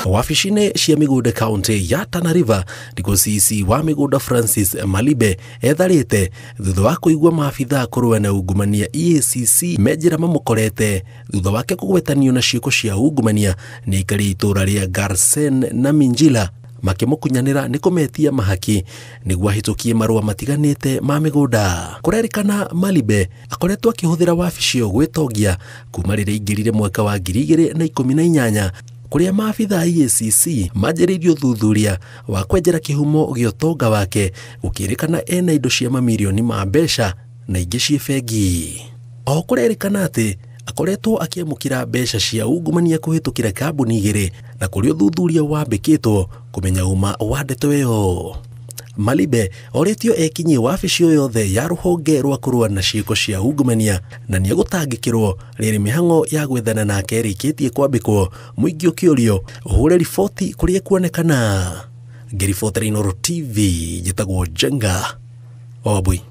Wabici-inĩ cia mĩgũnda kaunti ya Tana River nĩkuo CC wa mĩgũnda Francis Malibe etharĩte thutha wa kũigua maabithaa kũrũa na ungumania EACC me njĩra mamũkorete thutha wake kũgwetanio na ciĩko cia ungumania nĩ aikari a itũũra rĩa Garsen na Minjila makĩmũkunyanĩra nĩ kũmetia mahaki nĩguo ahĩtũkie marũa matiganĩte ma mĩgũnda. Kũrerĩkana Malibe akoretwo akĩhũthĩra wabici ĩyo gwĩtongia kuma rĩrĩa aingĩrire mwaka wa 2018 kũrĩa maabithaa EACC manjĩrĩirie ũthuthuria wa kwenjera kĩhumo gĩa ũtonga wake gũkĩrĩkana ena indo cia mamirioni ma mbeca na ingĩ ciĩ bengi. Oho kũrerĩkana atĩ akoretwo akĩamũkĩra mbeca cia ungumania kũhĩtũkĩra kambuni igĩrĩ na kũrĩa ũthuthuria wambĩkĩtwo kũmenya ũma wa ndeto ĩyo. Malibe orĩtio ekinyie wabici o yothe ya rũhonge rwa kũrũa na ciĩko cia ungumania na nĩegũtangĩkĩrwo rĩrĩ mĩhang'o ya gwethana nake ĩrĩkĩtie kwambĩkwo mũingĩ ũkĩũrio ũhũre riboti kũrĩa kuonekana. Ngĩribotera Inooro TV njĩtagwo Njenga Wambui.